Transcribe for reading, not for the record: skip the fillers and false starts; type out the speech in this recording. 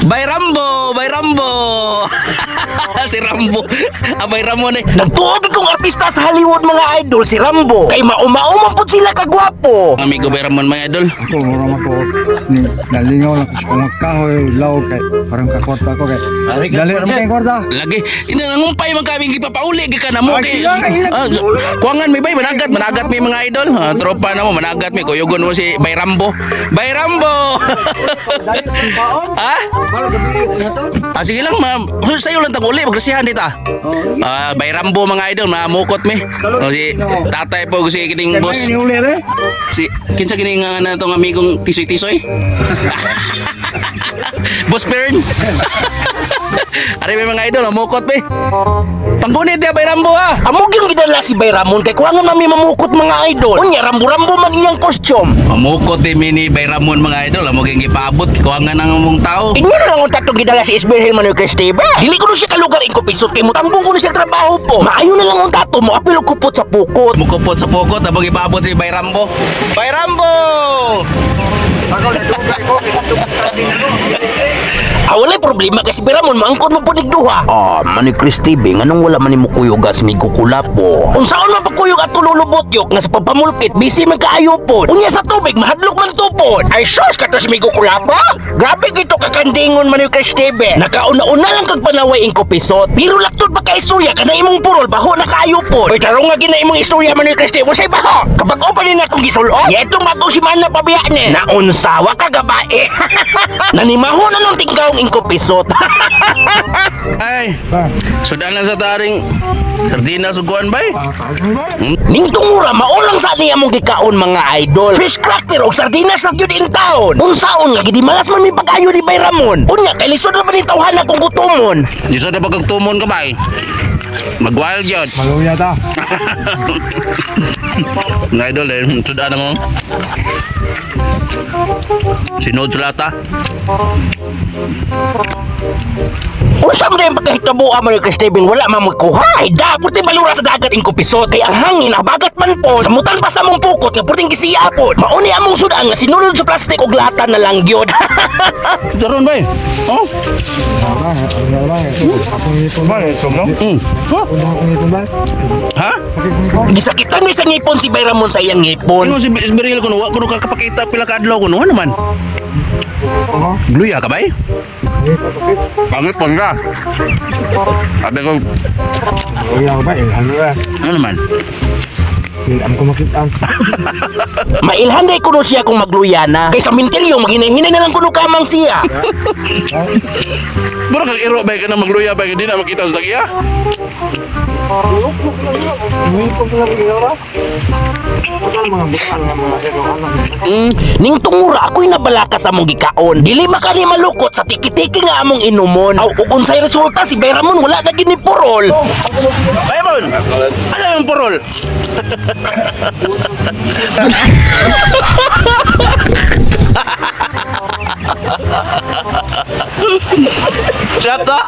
Bay Rambo, Bay Rambo. Si Rambo. Abay Ramon eh. Nagtuo gid kong artista sa Hollywood, mga idol, si Rambo. Kay maumao man pud sila kagwapo. Amigo Bay Ramon, mga idol. Ako, mura man ko. Ni, nalingaw lang ko sa mga kahoy, law kay parang kakwarta ko kay. Dali ra man kay kwarta. Lagi, ina nangumpay man kami gipapauli gi ka na mo kay. Ay, ilang, Ah, kuangan mi bay managat, managat mi mga idol. Ah, tropa na mo managat mi kuyugon mo si Bay Rambo. Bay Rambo. Dali ra man baon. Ha? Balo gabi na to. Ah, sige lang, ma'am. Sayo lang tag uli, magrasihan dita. Oh. Ah, Bay Rambo, mga idol, mamukot mi. Oh, si tatay po si kining boss. Kay ni uli re. Si kinsa kining na tong amigong tisoy-tisoy? Boss Pern. Ari may mga idol, mamukot mi. Panggunit ya Bay Rambo ha. Amo gyud gidala si Bay Ramon kay kuangan mami mamukot, mga idol. Unya rambo-rambo man iyang costume. Mamukot ni mini Bay Ramon, mga idol, amo gyud gipaabot kuangan ang among tao. Inyo na lang ang tatong gidala si Isbel Manuel Cristeba. Dili ko na siya kalugar ingkupisot kay mutambong ko na siya trabaho po. Maayo na lang ang tato mo apil og kupot sa pukot. Mukupot sa pukot, amo gipaabot si Bay Rambo. Bay Rambo! Ako na dugay ko kay katong ko. Ah, walay problema kasi si Ramon maangkon mo punig duha. Ah, Manny Cristibe, nganong wala man nimo kuyog as migo kulapo? Unsaon man pagkuyog ato lulubot yok nga sa pagpamulkit busy man kaayo pod. Unya sa tubig mahadlok man tupod. Ay sus kato si Migo Kulapa. Grabe gito kakandingon, Manny Cristibe. Nakauna-una lang kag panaway ing kupisot. Pero laktod pa ka istorya kana imong purol baho na kaayo pod. Oy tarong nga gina imong istorya, Manny Cristibe, say baho. Kabag-o pa ni na akong gisulot. Niadtong bagong simana pabiya ni. Naunsawa ka gabae. Nanimaho na nung tingkawng ingkupisot. Ay, Ba. sudan lang sa taring sardinas ug kuan bay. Ah, kaon ba? Ning tungura maulang sa niya mong gikaon, mga idol. Fish cracker og sardinas sa gyud in town. Unsaon nga gidimalas man mi pag-ayo ni Bay Ramon. Unya kay lisod ra man ni tawhana kung gutomon. Di sa pagtumon ka bay. Mag-wild yun. Maluya ta. Mga idol eh, sudan na mo. Sinod sa lata. Unsa man yung pagkahitabo mo ni Kristibing wala man magkuha? Ay da, puti balura sa dagat ing kupisot. Kay ang hangin abagat man po. Samutan pa sa among pukot nga puting gisiya pod. Mauni among sudan nga sinulod sa plastic og lata na lang gyud. Daron bay. Oh. Ba, ba. Akong ngipon ba? Mm. Huh? Una akong ngipon ba? Ha? Akong ngipon. Gisakitan ni sa ngipon si Bay Ramon sa iyang ngipon. Ano si Isberil kuno wa kuno kakapakita pila ka adlaw kuno naman. Oo. Gluya ka bay? Ngipon. Pangit pon ka. Sabi ko, Maluya ka ba? Ilhan ra. ano naman? Ilhan ko makita. Mailhan day kuno siya kung magluya na. Kay sa minteryo maghinay-hinay na lang kuno kamang siya. Mura kang iro bay ka na magluya bay ka di na makita sa tagiya. Ngipon ko lang ginawa. Ang mga bukan nga mga hero ano. Ning tungura ako'y nabalaka sa among gikaon. Dili ba kani malukot sa tiki-tiki nga among inumon? Aw ug unsay resulta si Bay Ramon wala na gini purol. Bay mon. Ano yung purol? Shut up.